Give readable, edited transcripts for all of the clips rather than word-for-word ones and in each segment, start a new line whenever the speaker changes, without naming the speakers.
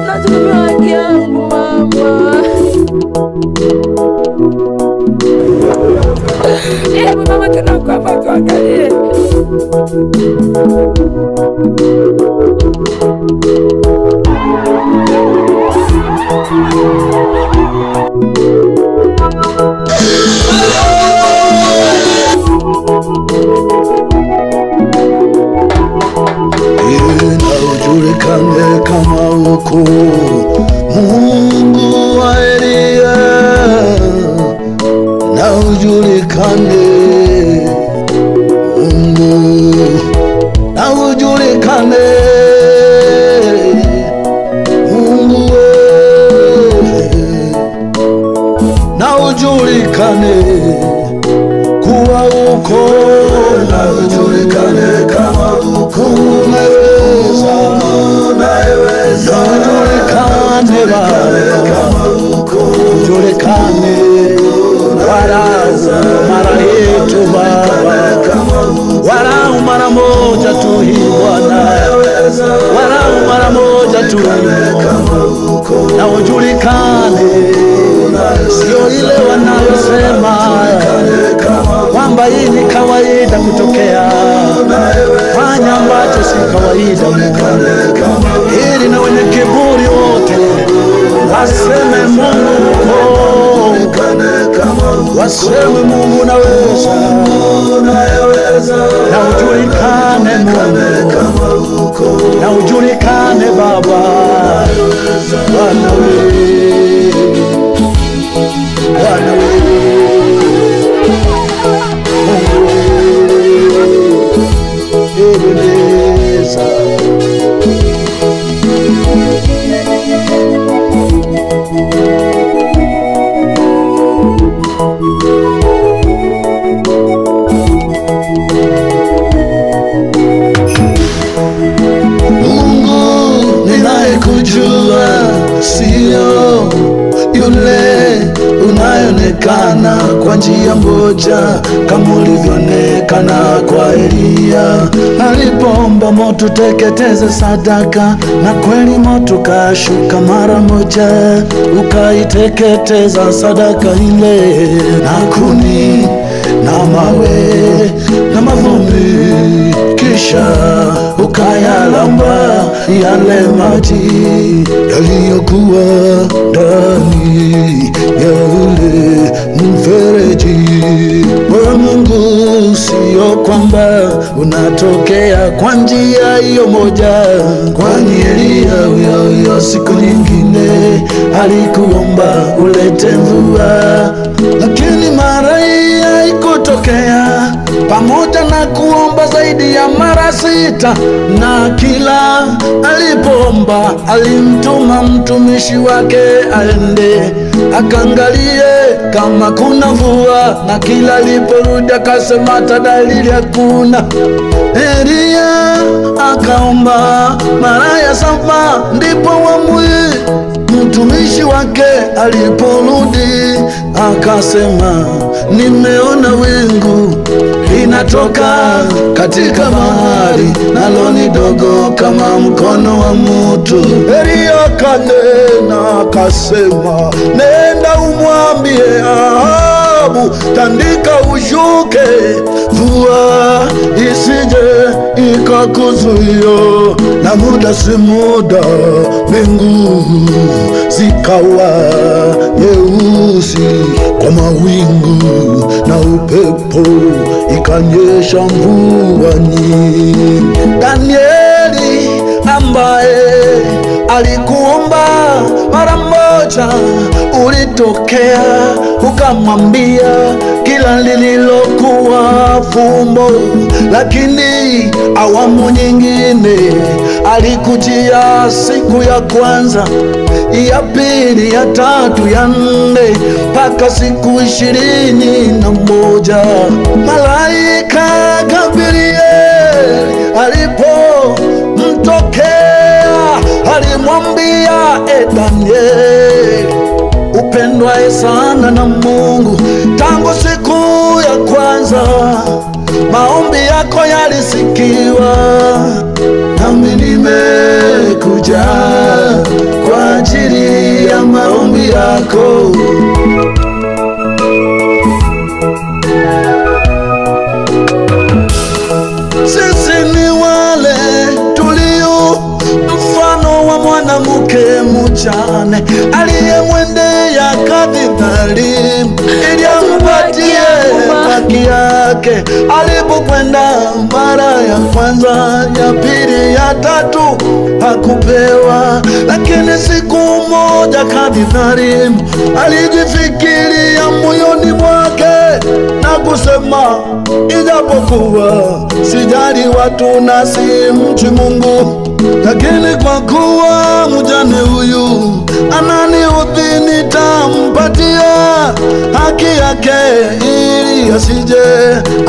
Natumia haki yangu mama. Hebu mama, tunakuomba tuangalie.
Na ujulikane kama uko Mungu wa Elia, na ujulikane Mungu, na ujulikane Mungu we, na ujulikane kuwa uko, na ujulikane kama uko unaweza, na ujulikane Baba, ujulikane walau mara yetu Baba, walau mara moja tu hii Bwana, walau mara moja tu, na ujulikane, sio ile wanayosema kwamba hii ni kawaida kutokea. Fanya ambacho si kawaida Mungu, ili na wenye kiburi wote waseme Mungu uko, waseme Mungu naweza, na ujulikane Mungu, na ujulikane Baba, Bwana we, Bwana we, Mungu we, Ebeneza. Mungu ninayekujua sio yule unayeonekana kwa njia moja kama ulivyoonekana kwa Elia alipoomba moto teketeze sadaka, na kweli moto kashuka mara moja ukaiteketeza sadaka ile, na kuni na mawe na mavumbi, kisha ukayalamba yale maji yaliyokuwa ndani ya ule mfereji. Wewe Mungu, sio kwamba unatokea kwa njia hiyo moja, kwani Elia huyo huyo siku nyingine alikuomba ulete mvua, lakini mara hii haikutokea, pamoja na kuomba zaidi ya mara 6, na kila alipoomba alimtuma mtumishi wake aende akaangalie kama kuna mvua, na kila aliporudi akasema hata dalili hakuna. Elia akaomba mara ya 7, ndipo mtumishi wake aliporudi akasema, nimeona wingu linatoka katika bahari, nalo ni dogo kama mkono wa mtu. Elia akanena akasema, nenda umwambie Ahabu, tandika ushuke, mvua isije ikakuzuia. Na muda si muda mbingu zikawa nyeusi kwa mawingu na upepo, ikanyesha mvua nyingi. Danieli ambaye alikuomba mara moja, ulitokea ukamwambia kila lililokuwa fumbo, lakini awamu nyingine alikujia siku ya kwanza, ya pili, ya tatu, ya nne, mpaka siku 21. Malaika Gabriel alipomtokea alimwambia, e Daniel, Uliye sana na Mungu tangu siku ya kwanza, maombi yako yalisikiwa. Nami nimekuja kwa ajili ya maombi yako. Sisi ni wale tulio mfano wa mwanamke mjane aliyemwendea kadhi dhalimu ili ampatie haki yake. Alipokwenda mara ya kwanza, ya pili, ya tatu hakupewa. Lakini siku moja kadhi dhalimu alijifikiria moyoni mwake na kusema, ijapokuwa sijali watu na simchi Mungu, lakini kwa kuwa mjane huyu ananiudhi, nitampatia haki yake ili asije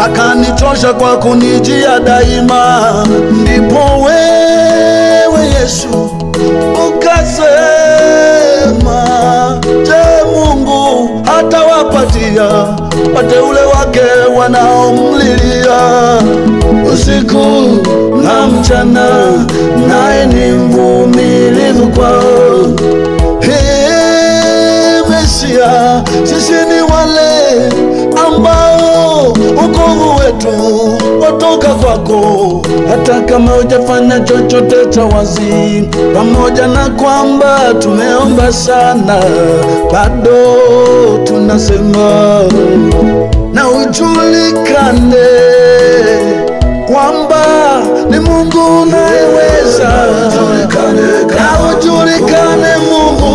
akanichosha kwa kunijia daima. Ndipo wewe Yesu ukasema, je, Mungu hatawapatia wateule wake wanaomlilia usiku na mchana, naye ni mvumilivu kwao? Hey, Mesia, sisi ni wale ambao wokovu wetu watoka kwako, hata kama hujafanya chochote cha wazi. Pamoja na kwamba tumeomba sana, bado tunasema na ujulikane kwamba ni Mungu unayeweza. Na ujulikane Mungu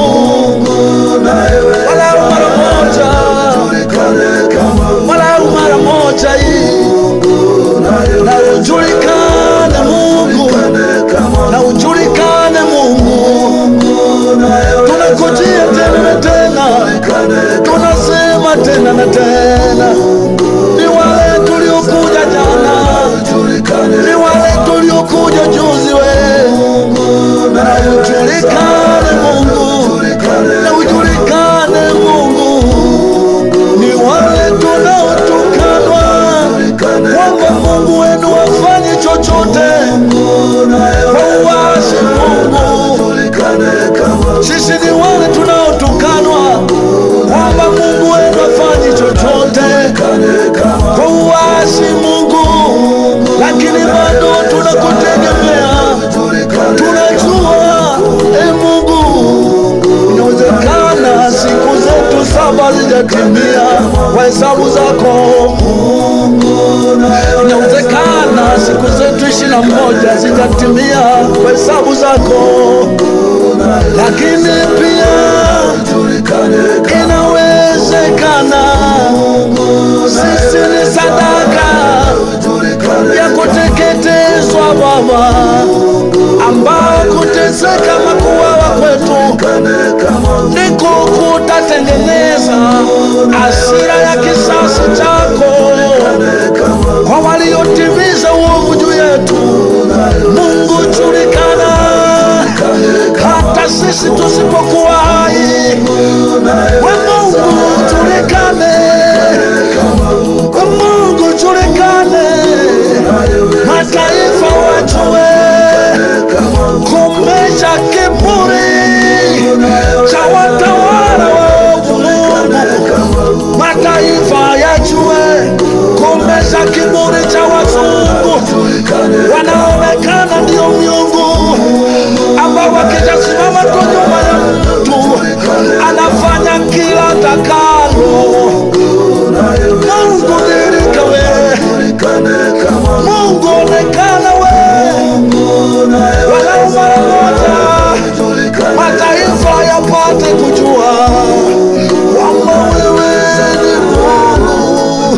walau mara moja, walau mara moja hii. Na ujulikane Mungu, na ujulikane Mungu. Tunakujia tena na tena, tunasema tena na tena, ni wale tuliokuja jana, ni wale tuliokuja juzi we. Na ujulikane Mungu, na ujulikane Mungu. Ni wale tunaotukanwa kwamba Mungu wenu wafanye chochote kwa uasi Mungu. Sisi ni wale tunaotukanwa kwamba Mungu wenu afanye chochote kwa uasi Mungu, lakini bado tunakutegemea. Tunajua e Mungu, inawezekana siku zetu 7 hazijatimia kwa hesabu zako. Inawezekana siku zetu 21 hazijatimia kwa hesabu zako, lakini pia inawezekana sisi ni sadaka ya kuteketezwa Baba, ambao kuteseka makuwawa kwetu ndiko kutatengeneza hasira ya kisasi chako kwa waliotimiza uovu juu yetu. Mungu julikana hata sisi tusipokuwa hai. We Mungu julikane, we Mungu julikane, mataifa wajue. Komesha kiburi cha watawala waovu Mungu, mataifa yajue. Komesha kiburi cha wazungu wanaonekana ndio miungu, ambao wakijasimama tu nyuma ya mtu anafanya kila atakalo. Mungu dhihirika we, Mungu onekana we, walau mara moja mataifa yapate kujua kwamba wewe ni Mungu,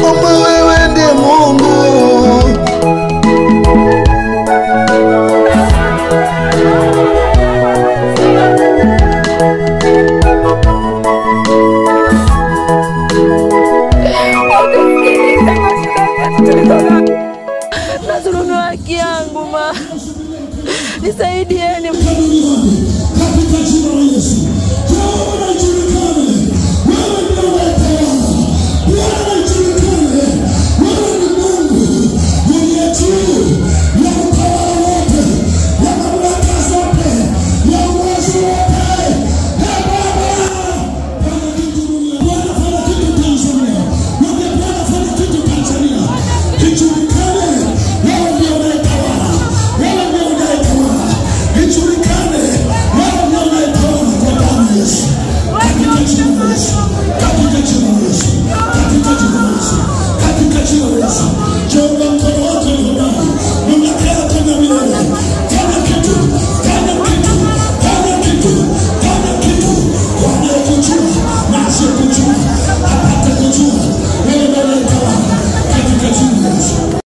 kwamba wewe ndiye Mungu.